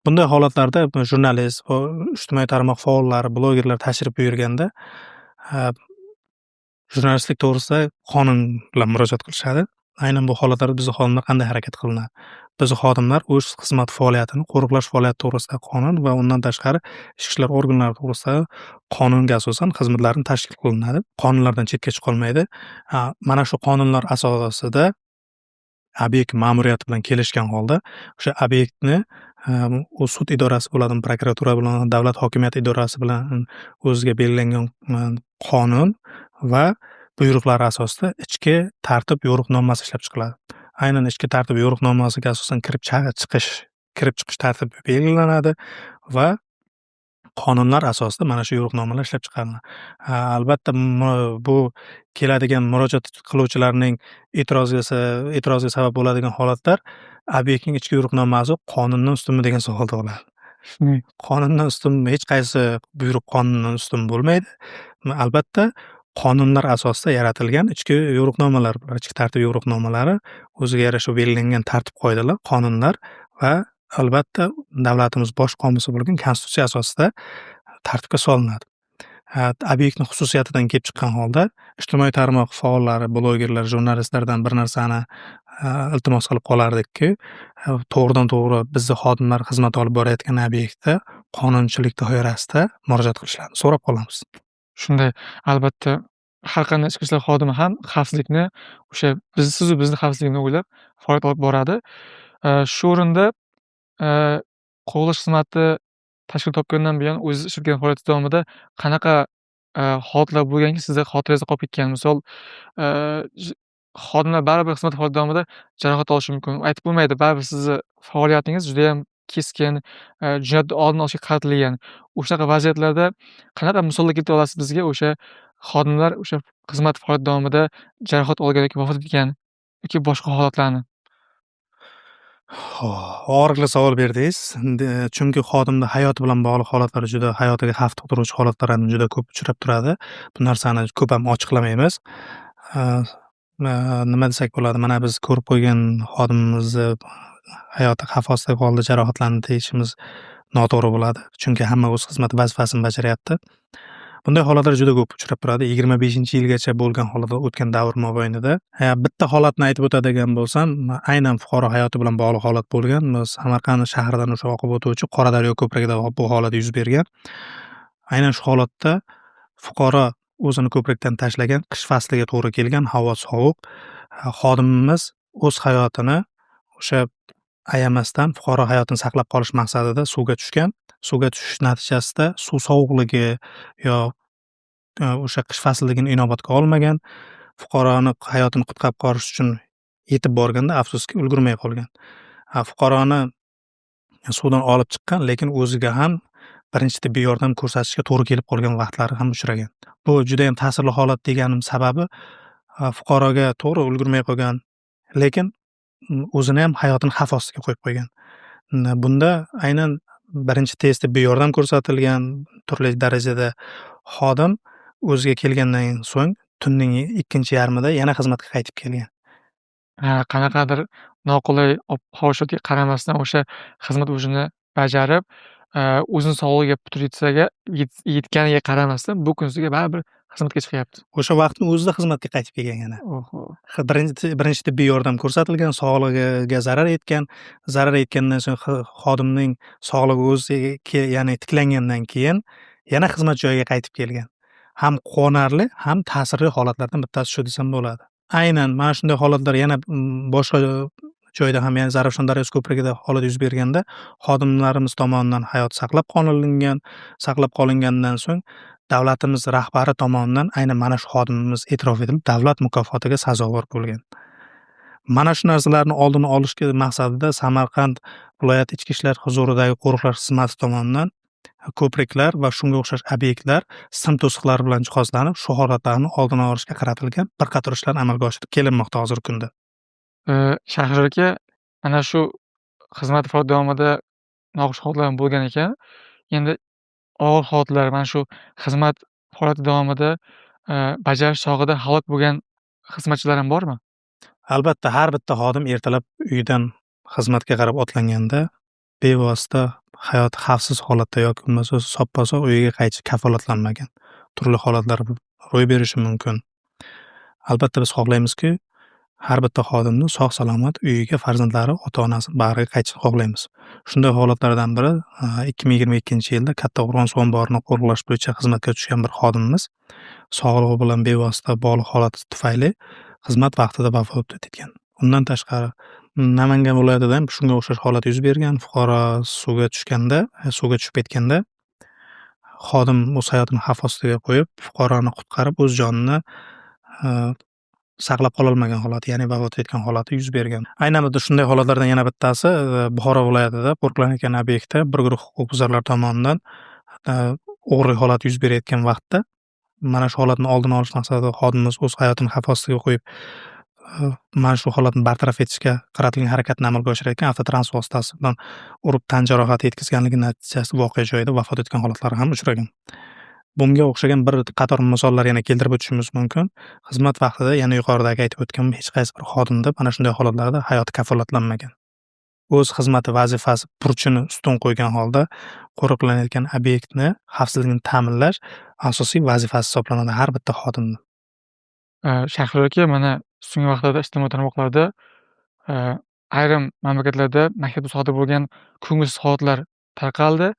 Bunday holatlarda jurnalist va ijtimoiy tarmoq faollari, blogerlar tashrif buyurganda jurnalistlik to'g'risida qonun bilan murojaat qilishadi. Aynan bu holatlarda bizni xodimlar qanday harakat qilinadi? Bizni xodimlar o'z xizmat faoliyatini qo'riqlash faoliyati to'g'risidagi qonun va undan tashqari ichki ishlar organlari to'g'risidagi qonunga asosan xizmatlarni tashkil qilinadi. Qonunlardan chetga chiqolmaydi. Mana shu qonunlar asosida obyekt ma'muriyati bilan kelishgan holda o'sha obyektni u sud idorasi bo'ladimi, prokuratura bilan, davlat hokimiyati idorasi bilan o'ziga belgilangan qonun va buyruqlar asosida ichki tartib yo'riqnomasi ishlab chiqiladi. Aynan ichki tartib yo'riqnomasiga asosan kirib chiqish tartibi belgilanadi va Qonunlar asosida mana shu yo'riqnomalar ishlab chiqariladi. Albatta, bu keladigan murojaat qiluvchilarning e'tiroziga sabab bo'ladigan holatlar obyektning ichki yo'riqnomasi qonundan ustunmi degan savol tug'iladi. Qonundan ustun, hech qaysi buyruq qonundan ustun bo'lmaydi. Albatta, qonunlar asosida yaratilgan ichki yo'riqnomalar, ichki tartib yo'riqnomalari o'ziga yarasha belgilangan tartib qoidalar, qonunlar va albatta davlatimiz bosh qonusi bo'lgan konstitutsiya asosida tartibga solinadi. Obyektni xususiyatidan kelib chiqqan holda ijtimoiy tarmoq faollari, blogerlar, jurnalistlardan bir narsani iltimos qilib qolardikki, to'g'ridan to'g'ri bizni xodimlar xizmat olib borayotgan obyektda qonunchilik doirasida murojaat qilishlarini so'rab qolamiz. Shunday, albatta, har qanday ichki ishlar xodimi ham xavfsizlikni, o'sha biz, sizu bizni xavfsizligini o'ylab faoliyat olib boradi. Shu o'rinda qo'riqlash xizmati tashkil topgandan buyon o'zingiz ishlatgan faoliyatingiz davomida qanaqa holatlar bo'lganki, sizni xotirangizda qolib ketgan? Misol, xodimlar baribir xizmat faoliyati davomida jarohat olishi mumkin. Aytib bo'lmaydi, baribir sizni faoliyatingiz judayam keskin, jinoyatni oldini olishga qaratilgan. O'shanaqa vaziyatlarda qanaqa misollar keltira olasiz bizga, o'sha xodimlar o'sha xizmat faoliyati davomida jarohat olgan yoki vafot etgan yoki boshqa holatlarni? Og'riqli savol berdingiz. Chunki xodimni hayoti bilan bog'liq holatlar juda, hayotiga xavf tug'diruvchi holatlar ham juda ko'p uchrab turadi. Bu narsani ko'p ham ochiqlamaymiz. Nima desak bo'ladi, mana biz ko'rib qo'ygan xodimimizni hayoti xavf ostida qoldi, jarohatlandi deyishimiz noto'g'ri bo'ladi. Chunki hamma o'z xizmat vazifasini bajaryapti. Bunday holatlar juda ko'p uchrab turadi. 25-yilgacha bo'lgan holatlar o'tgan davr mobaynida. Bitta holatni aytib o'tadigan bo'lsam, aynan fuqaro hayoti bilan bog'liq holat bo'lgan. Samarqand shahridan o'sha oqib o'tuvchi Qoradaryo ko'prigida bu holat yuz bergan. Aynan shu holatda fuqaro o'zini ko'prikdan tashlagan, qish fasliga to'g'ri kelgan, havo sovuq. Xodimimiz o'z hayotini o'sha ayamasdan fuqaro hayotini saqlab qolish maqsadida suvga tushgan. Suvga tushish natijasida suv sovuqligi yo o'sha qish faslligini inobatga olmagan. Fuqaroni hayotini qutqarib qolish uchun yetib borganda, afsuski, ulgurmay qolgan. Fuqaroni suvdan olib chiqqan, lekin o'ziga ham birinchi tibbiy yordam ko'rsatishga to'g'ri kelib qolgan vaqtlari ham uchragan. Bu judayam ta'sirli holat deganim sababi, fuqaroga to'g'ri ulgurmay qolgan, lekin o'zini ham hayotini xavf ostiga qo'yib qo'ygan. Bunda aynan birinchi tez tibbiy yordam ko'rsatilgan turli darajada, xodim o'ziga kelgandan so'ng tunning ikkinchi yarmida yana xizmatga qaytib kelgan. Ha, qanaqadir noqulay ob-havo sharoitiga qaramasdan o'sha xizmat burchini bajarib, o'zini sog'lig'iga putur yetganiga qaramasdan bu kunisiga baribir xizmatga chiqyapti. O'sha vaqtni o'zida xizmatga qaytib kelgan yana. Oho. Birinchi tibbiy yordam ko'rsatilgan, sog'lig'iga zarar yetgan. Zarar yetgandan so'ng xodimning sog'lig'i o'ziga, ya'ni tiklangandan keyin yana xizmat joyiga qaytib kelgan. Ham quvonarli, ham ta'sirli holatlardan bittasi shu desam bo'ladi. Aynan mana shunday holatlar yana boshqa joyda ham, ya'ni Zarafshon daryosi ko'prigida holat yuz berganda xodimlarimiz tomonidan hayot saqlab qolingan, saqlab qolingandan so'ng davlatimiz rahbari tomonidan aynan mana shu xodimimiz e'tirof etilib, davlat mukofotiga sazovor bo'lgan. Mana shu narsalarni oldini olish maqsadida Samarqand viloyati ichki ishlar huzuridagi qo'riqlash xizmati tomonidan ko'priklar va shunga o'xshash obyektlar sim to'siqlar bilan jihozlanib, shu holatlarni oldini olishga qaratilgan bir qator ishlar amalga oshirib kelinmoqda hozirgi kunda. Shahriyor aka, mana shu xizmat faoliyati davomida noxush holatlar ham bo'lgan ekan. Endi og'ir holatlar, mana shu xizmat faoliyati davomida bajarish chog'ida halok bo'lgan xizmatchilar ham bormi? Albatta, har bitta xodim ertalab uyidan xizmatga qarab otlanganda bevosita hayoti xavfsiz holatda yoki bo'lmasa soppa sog' uyiga qaytishi kafolatlanmagan. Turli holatlar ro'y berishi mumkin. Albatta, biz xohlaymizki, har bitta xodimni sog' salomat uyiga, farzandlari, ota onasi bag'riga qaytishini xohlaymiz. Shunday holatlardan biri 2022-yilda Kattaqo'rg'on suv omborini qo'riqlash bo'yicha xizmatga tushgan bir xodimimiz sog'lig'i bilan bevosita bog'liq holat tufayli xizmat vaqtida vafot etgan. Undan tashqari, Namangan viloyatida ham shunga o'xshash holat yuz bergan. Fuqaro suvga tushganda, suvga tushib ketganda xodim o'z hayotini xavf ostiga qo'yib, fuqaroni qutqarib, o'z jonini saqlab qololmagan holati, ya'ni vafot etgan holati yuz bergan. Aynan shunday holatlardan yana bittasi Buxoro viloyatida qo'riqlanayotgan obyektda bir guruh huquqbuzarlar tomonidan O'g'irlik holati yuz berayotgan vaqtda mana shu holatni oldini olish maqsadida xodimimiz o'z hayotini xavf ostiga qo'yib, mana shu holatni bartaraf etishga qaratilgan harakatni amalga oshirayotgan avtotransport vositasi bilan urib tan jarohati yetkazganligi natijasida voqea joyida vafot etgan holatlari ham uchragan. Bunga o'xshagan bir qator misollar yana keltirib o'tishimiz mumkin. Xizmat vaqtida yana yuqoridagi aytib o'tgan hech qaysi bir xodimda mana shunday holatlarda hayoti kafolatlanmagan. O'z xizmati vazifasi burchini ustun qo'ygan holda qo'riqlanayotgan obyektni xavfsizligini ta'minlash asosiy vazifasi hisoblanadi har bitta xodimni. Shahriyor aka, mana so'nggi vaqtlarda ijtimoiy tarmoqlarda ayrim mamlakatlarda maktabda sodir bo'lgan ko'ngilsiz holatlar tarqaldi.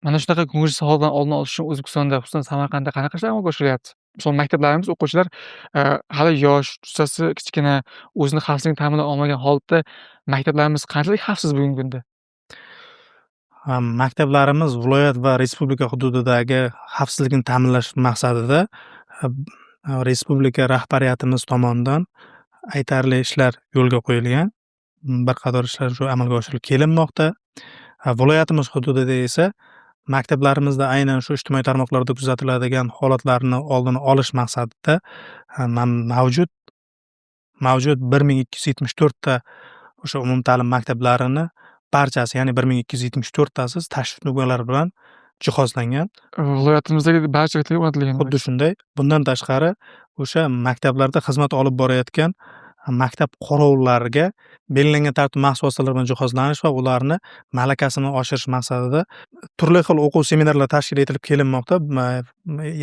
Mana shunaqa ko'ngilsiz holatlarni oldini olish uchun O'zbekistonda, xususan Samarqandda qanaqa ishlar amalga oshiryapti? Misol, maktablarimiz o'quvchilar hali yosh, jussasi kichkina, o'zini xavfsizligini ta'minlay olmagan holatda maktablarimiz qanchalik xavfsiz bugungi kunda? Maktablarimiz viloyat va respublika hududidagi xavfsizlikni ta'minlash maqsadida respublika rahbariyatimiz tomonidan aytarli ishlar yo'lga qo'yilgan. Bir qator ishlar shu amalga oshirilib kelinmoqda. Viloyatimiz hududida esa maktablarimizda aynan shu ijtimoiy tarmoqlarda kuzatiladigan holatlarni oldini olish maqsadida mavjud 1274 ta o'sha umumta'lim maktablarini barchasi, ya'ni 1274 tasi tashrif tugmalari bilan jihozlangan. Viloyatimizdagi barcha maktablar o'rnatilgan. Xuddi shunday. Bundan tashqari, o'sha maktablarda xizmat olib borayotgan maktab qorovullariga belgilangan tartib maxsus vositalar bilan jihozlanish va ularni malakasini oshirish maqsadida turli xil o'quv seminarlar tashkil etilib kelinmoqda.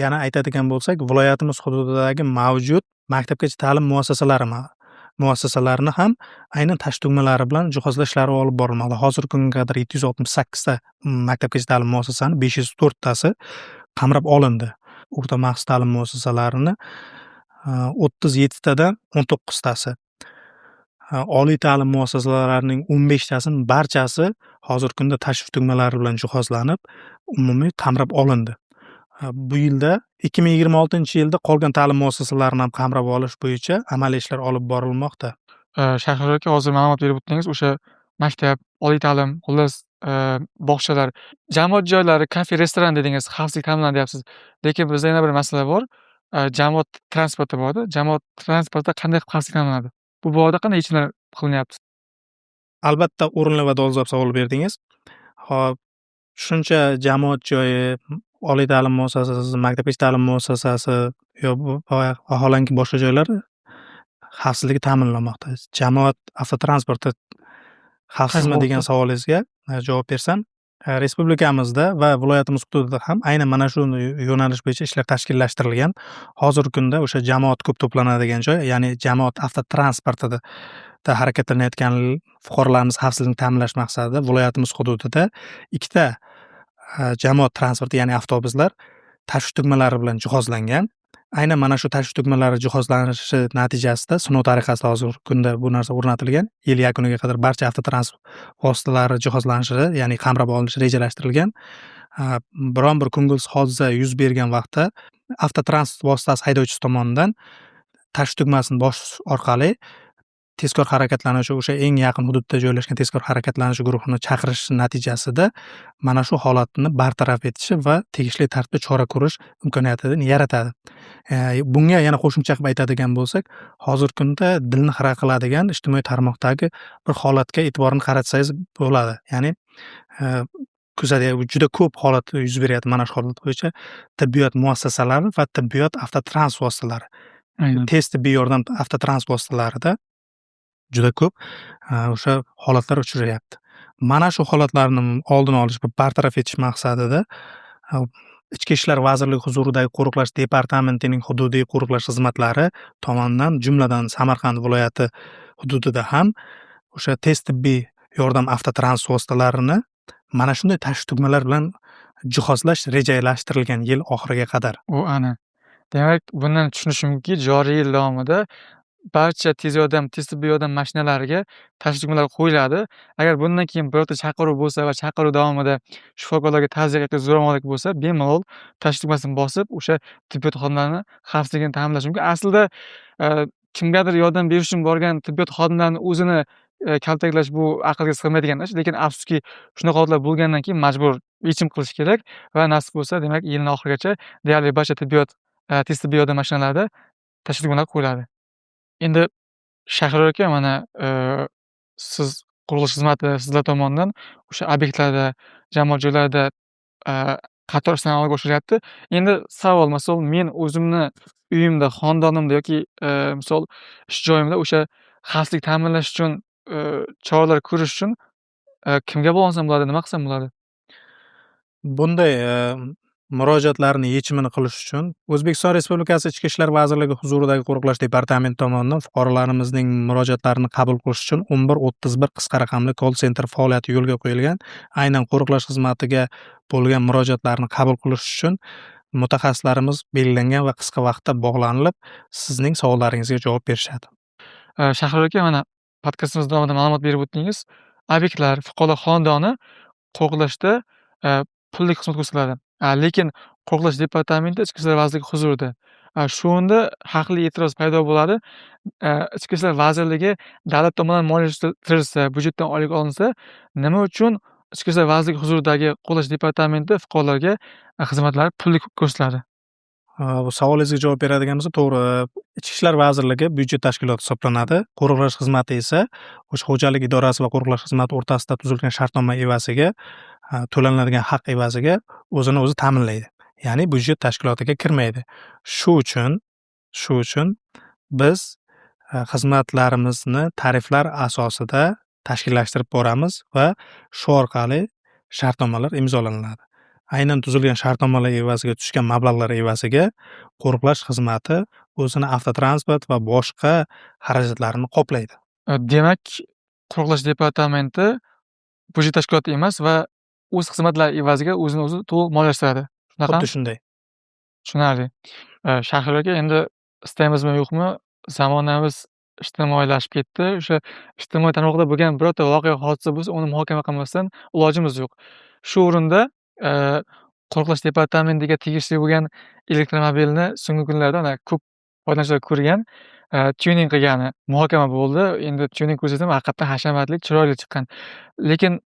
Yana aytadigan bo'lsak, viloyatimiz hududidagi mavjud maktabgacha ta'lim muassasalarini ham aynan tashrish tugmalari bilan jihozlash ishlari olib borilmoqda. Hozirgi kunga qadar 768 ta maktabgacha ta'lim muassasasini 504 tasi qamrab olindi. O'rta maxsus ta'lim muassasalarini 37 tadan 19 tasi, oliy ta'lim muassasalarining 15 tasining barchasi hozirgi kunda tashrif tugmalari bilan jihozlanib, umumiy qamrab olindi. Bu yilda, 2026-yilda qolgan ta'lim muassasalarini ham qamrab olish bo'yicha amaliy ishlar olib borilmoqda. Shahriyor aka, hozir ma'lumot berib o'tdingiz, o'sha maktab, oliy ta'lim, xullas, bog'chalar, jamoat joylari, kafe, restoran dedingiz, xavfsizlik ta'minlanadi deyapsiz. Lekin bizda yana bir masala bor. Jamoat transporti borda. Jamoat transportida qanday qilib xavfsizlik ta'minlanadi? Bu borada qanday yechimlar qilinyapti? Albatta, o'rinli va dolzarb savol berdingiz. Xo'p, shuncha jamoat joyi, oliy ta'lim muassasasi, maktabgacha ta'lim muassasasi yo vaholanki boshqa joylar xavfsizligi ta'minlanmoqda. Jamoat avtotransporti xavfsizmi degan savolingizga javob bersam, respublikamizda va viloyatimiz hududida ham aynan mana shu yo'nalish bo'yicha ishlar tashkillashtirilgan. Hozirgi kunda o'sha jamoat ko'p to'planadigan joy, ya'ni jamoat avtotransportida harakatlanayotgan fuqarolarimiz xavfsizligini ta'minlash maqsadida viloyatimiz hududida ikkita jamoat transporti, ya'ni avtobuslar tashrish tugmalari bilan jihozlangan. Aynan mana shu tashrish tugmalari jihozlanishi natijasida sinov tariqasida hozirgi kunda bu narsa o'rnatilgan. Yil yakuniga qadar barcha avtotransport vositalari jihozlanishi, ya'ni qamrab olinishi rejalashtirilgan. Biron bir ko'ngilsiz hodisa yuz bergan vaqtda avtotransport vositasi haydovchisi tomonidan tashrish tugmasini bosish orqali tezkor harakatlanuvchi, o'sha eng yaqin hududda joylashgan tezkor harakatlanish guruhini chaqirish natijasida mana shu holatni bartaraf etishi va tegishli tartibda chora ko'rish imkoniyatini yaratadi. Bunga yana qo'shimcha qilib aytadigan bo'lsak, hozirgi kunda dilni xira qiladigan ijtimoiy tarmoqdagi bir holatga e'tiborni qaratsangiz bo'ladi. Ya'ni juda ko'p holat yuz beryapti mana shu holat bo'yicha: tibbiyot muassasalari va tibbiyot avtotransport vositalari. Tez tibbiy yordam avtotransport vositalarida juda ko'p o'sha holatlar uchrayapti. Mana shu holatlarni oldini olish va bartaraf etish maqsadida Ichki ishlar vazirligi huzuridagi Qo'riqlash departamentining hududiy qo'riqlash xizmatlari tomonidan, jumladan, Samarqand viloyati hududida ham o'sha tez tibbiy yordam avtotransport vositalarini mana shunday tashrish tugmalar bilan jihozlash rejalashtirilgan yil oxiriga qadar. U ana. Demak, bundan tushunishim mumkinki, joriy yil davomida barcha tez yordam, tez tibbiy yordam mashinalariga tashrish tugmalari qo'yiladi. Agar bundan keyin birorta chaqiruv bo'lsa va chaqiruv davomida shifokorlarga tazyiq yoki zo'ravonlik bo'lsa, bemalol tashrish tugmasini bosib, o'sha tibbiyot xodimlarini xavfsizligini ta'minlash mumkin. Aslida kimgadir yordam berish uchun borgan tibbiyot xodimlarini o'zini Kaltaklash bu aqlga sig'maydigan ish, lekin afsuski shunaqa holatlar bo'lgandan keyin majbur yechim qilish kerak va nasib bo'lsa, demak, yilni oxirigacha deyarli barcha tibbiyot, tez tibbiy yordam mashinalarida tashxis tugmalari qo'yiladi. Endi Shahriyor aka, mana siz qurilish xizmati sizlar tomonidan o'sha obyektlarda, jamoat joylarida qator ishlarni amalga oshirilyapti. Endi savol, misol, men o'zimni uyimda, xonadonimda yoki misol ish joyimda o'sha xavfsizlik ta'minlash uchun choralar ko'rish uchun kimga bog'lansam bo'ladi, nima qilsam bo'ladi? Bunday murojaatlarni yechimini qilish uchun O'zbekiston Respublikasi Ichki ishlar vazirligi huzuridagi Qo'riqlash departamenti tomonidan fuqarolarimizning murojaatlarini qabul qilish uchun 1131 qisqa raqamli call center faoliyati yo'lga qo'yilgan. Aynan qo'riqlash xizmatiga bo'lgan murojaatlarni qabul qilish uchun mutaxassislarimiz belgilangan va qisqa vaqtda bog'lanilib, sizning savollaringizga javob berishadi. Shahriyor aka, mana podkastimiz davomida ma'lumot berib o'tdingiz. Obyektlar, fuqarolar xonadoni qo'riqlashda pullik xizmat ko'rsatiladi. Lekin qo'riqlash departamenti Ichki ishlar vazirligi huzurida. Shu o'rinda haqli e'tiroz paydo bo'ladi. Ichki ishlar vazirligi davlat tomonidan moliyalashtirilsa, byudjetdan oylik olinsa, nima uchun Ichki ishlar vazirligi huzuridagi qo'riqlash departamenti fuqarolarga xizmatlar pullik ko'rsatiladi? Bu savolingizga javob beradigan bo'lsak, to'g'ri, Ichki ishlar vazirligi byudjet tashkiloti hisoblanadi. Qo'riqlash xizmati esa o'sha xo'jalik idorasi va qo'riqlash xizmati o'rtasida tuzilgan shartnoma evaziga, to'lanadigan haq evaziga o'zini o'zi ta'minlaydi. Ya'ni byudjet tashkilotiga kirmaydi. Shu uchun biz xizmatlarimizni tariflar asosida tashkillashtirib boramiz va shu orqali shartnomalar imzolanadi. Aynan tuzilgan shartnomalar evaziga tushgan mablag'lar evaziga qo'riqlash xizmati o'zini avtotransport va boshqa xarajatlarini qoplaydi. Demak, qo'riqlash departamenti byudjet tashkiloti emas va o'z xizmatlari evaziga o'zini o'zi to'liq moliyalashtiradi. Shunaqami? Xuddi shunday. Tushunarli. Shahriyor aka, endi istaymizmi yo'qmi, zamonamiz ijtimoiylashib ketdi. O'sha ijtimoiy tarmoqda bo'lgan birorta voqea, hodisa bo'lsa, uni muhokama qilmasdan ilojimiz yo'q. Shu o'rinda qo'riqlash departamentiga tegishli bo'lgan elektromobilni so'nggi kunlarda mana ko'p foydalanuvchilar ko'rgan, tuning qilgani muhokama bo'ldi. Endi tuning ko'rsangiz ham haqiqatdan hashamatli, chiroyli chiqqan. Lekin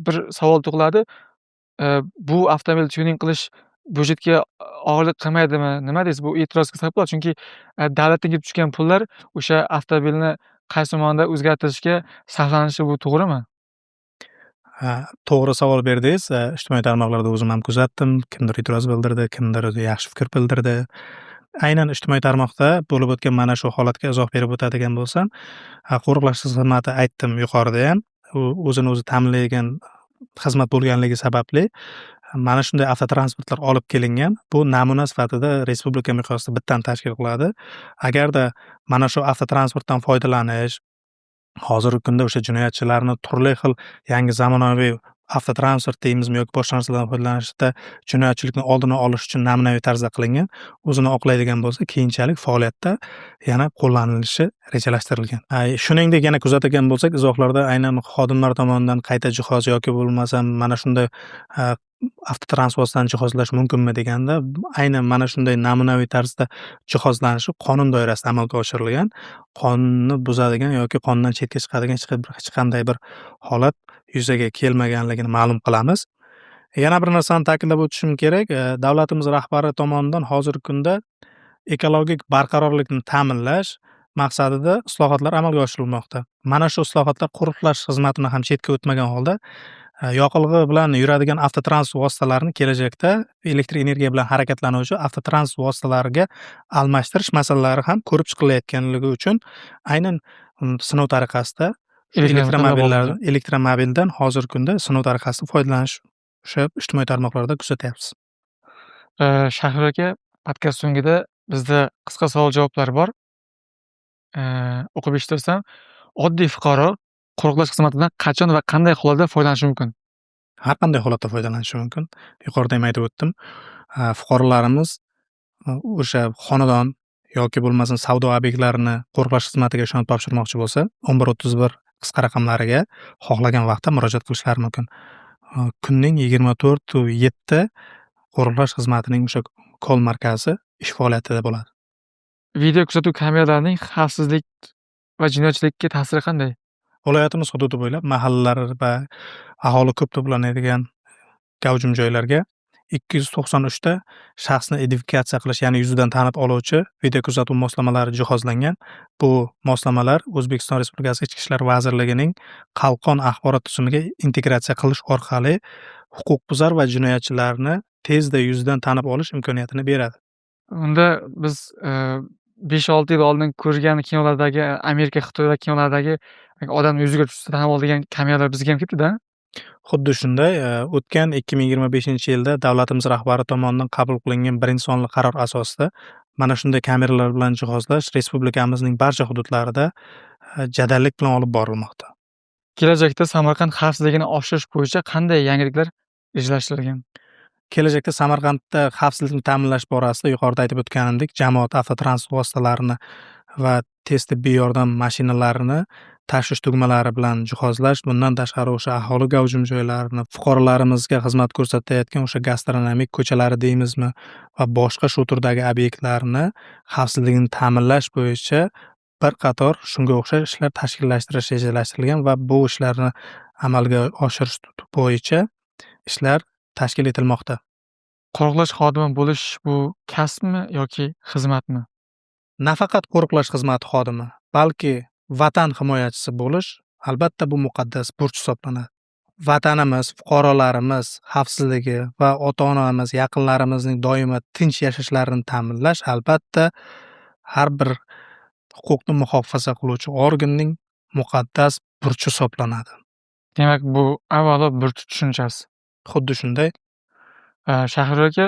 bir savol tug'iladi. Bu avtomobil tuning qilish byudjetga og'irlik qilmaydimi? Nima deysiz? Bu e'tirozga sabab bo'ladi. Chunki davlatdan kelib tushgan pullar o'sha avtomobilni qaysi tomonda o'zgartirishga sarflanishi, bu to'g'rimi? Ha, to'g'ri savol berdingiz. Ijtimoiy tarmoqlarda o'zim ham kuzatdim. Kimdir e'tiroz bildirdi, kimdir yaxshi fikr bildirdi. Aynan ijtimoiy tarmoqda bo'lib o'tgan mana shu holatga izoh berib o'tadigan bo'lsam, qo'riqlash xizmati, aytdim yuqorida ham, u o'zini o'zi ta'minlaydigan xizmat bo'lganligi sababli mana shunday avtotransportlar olib kelingan. Bu namuna sifatida respublika miqyosida bittani tashkil qiladi. Agarda mana shu avtotransportdan foydalanish hozirgi kunda o'sha jinoyatchilarni turli xil yangi zamonaviy avtotransport deymizmi yoki boshqa narsalardan foydalanishda jinoyatchilikni oldini olish uchun namunaviy tarzda qilingan, o'zini oqlaydigan bo'lsa, keyinchalik faoliyatda yana qo'llanilishi rejalashtirilgan. Shuningdek, yana kuzatgan bo'lsak, izohlarda aynan xodimlar tomonidan qayta jihoz yoki bo'lmasam mana shunday avtotransport vositasini jihozlash mumkinmi deganda, aynan mana shunday namunaviy tarzda jihozlanishi qonun doirasida amalga oshirilgan. Qonunni buzadigan yoki qonundan chetga chiqadigan hech qanday bir holat yuzaga kelmaganligini ma'lum qilamiz. Yana bir narsani ta'kidlab o'tishim kerak, davlatimiz rahbari tomonidan hozirgi kunda ekologik barqarorlikni ta'minlash maqsadida islohotlar amalga oshirilmoqda. Mana shu islohotlar qo'riqlash xizmatini ham chetga o'tmagan holda yoqilg'i bilan yuradigan avtotransport vositalarini kelajakda elektr energiya bilan harakatlanuvchi avtotransport vositalariga almashtirish masalalari ham ko'rib chiqilayotganligi uchun aynan sinov tariqasida Elektromobillar. Elektromobildan hozirgi kunda sinov tariqasida foydalanish o'sha ijtimoiy tarmoqlarda kuzatyapmiz. Shahriyor aka, podkast so'ngida bizda qisqa savol javoblar bor. O'qib eshittirsam, oddiy fuqaro qo'riqlash xizmatidan qachon va qanday holatda foydalanishi mumkin? Har qanday holatda foydalanishi mumkin. Yuqorida ham aytib o'tdim. Fuqarolarimiz o'sha xonadon yoki bo'lmasam savdo obyektlarini qo'riqlash xizmatiga ishonib topshirmoqchi bo'lsa, 1131 qisqa raqamlariga xohlagan vaqtda murojaat qilishlari mumkin. Kunning 24:7 qo'riqlash xizmatining o'sha call markazi ish faoliyatida bo'ladi. Video kuzatuv kameralarining xavfsizlik va jinoyatchilikka ta'siri qanday? Viloyatimiz hududi bo'ylab mahallalar va aholi ko'p to'planadigan gavjum joylarga 293 ta shaxsni identifikatsiya qilish, ya'ni yuzidan tanib oluvchi videokuzatuv moslamalari jihozlangan. Bu moslamalar O'zbekiston Respublikasi Ichki ishlar vazirligining Qalqon axborot tuzumiga integratsiya qilish orqali huquqbuzar va jinoyatchilarni tezda yuzidan tanib olish imkoniyatini beradi. Unda biz 5-6 yil oldin ko'rgan kinolardagi, Amerika, Xitoydagi kinolardagi odamni yuziga tushsa tanib oladigan kameralar bizga ham kelibdi-da. Xuddi shunday, o'tgan 2025-yilda davlatimiz rahbari tomonidan qabul qilingan birinchi sonli qaror asosida mana shunday kameralar bilan jihozlash respublikamizning barcha hududlarida jadallik bilan olib borilmoqda. Kelajakda Samarqand xavfsizligini oshirish bo'yicha qanday yangiliklar rejalashtirilgan? Kelajakda Samarqandda xavfsizlikni ta'minlash borasida yuqorida aytib o'tganimdek, jamoat avtotransport vositalarini va tez tibbiy yordam mashinalarini tashish tugmalari bilan jihozlash, bundan tashqari o'sha aholi gavjum joylarini, fuqarolarimizga xizmat ko'rsatayotgan o'sha gastronomik ko'chalari deymizmi va boshqa shu turdagi obyektlarni xavfsizligini ta'minlash bo'yicha bir qator shunga o'xshash ishlar tashkillashtirish rejalashtirilgan va bu ishlarni amalga oshirish bo'yicha ishlar tashkil etilmoqda. Qo'riqlash xodimi bo'lish bu kasbmi yoki xizmatmi? Nafaqat qo'riqlash xizmati xodimi, balki vatan himoyachisi bo'lish albatta bu muqaddas burch hisoblanadi. Vatanimiz, fuqarolarimiz xavfsizligi va ota-onamiz, yaqinlarimizning doimo tinch yashashlarini ta'minlash albatta har bir huquqni muhofaza qiluvchi organning muqaddas burchi hisoblanadi. Demak, bu avvalo burch tushunchasi. Xuddi shunday. Shahriyor aka,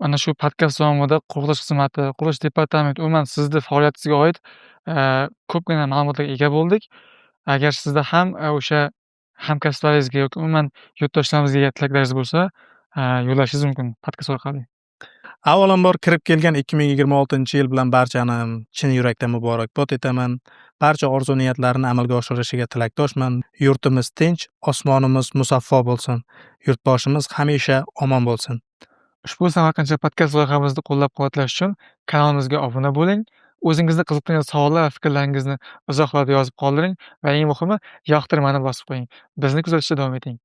mana shu podkast davomida qo'riqlash xizmati, qo'riqlash departamenti, umuman sizni faoliyatingizga oid ko'pgina ma'lumotlarga ega bo'ldik. Agar sizda ham o'sha hamkasblaringizga yoki umuman yurtdoshlarimizga tilaklaringiz bo'lsa, yo'llashingiz mumkin podkast orqali. Avvalambor kirib kelgan 2026-yil bilan barchani chin yurakdan muborakbod etaman. Barcha orzu niyatlarini amalga oshirishiga tilakdoshman. Yurtimiz tinch, osmonimiz musaffo bo'lsin. Yurtboshimiz hamisha omon bo'lsin. Ushbu Samarqandcha podkast loyihamizni qo'llab-quvvatlash uchun kanalimizga obuna bo'ling. O'zingizni qiziqtirgan savollar va fikrlaringizni izohlarda yozib qoldiring va eng muhimi yoqtirmani bosib qo'ying. Bizni kuzatishda davom eting.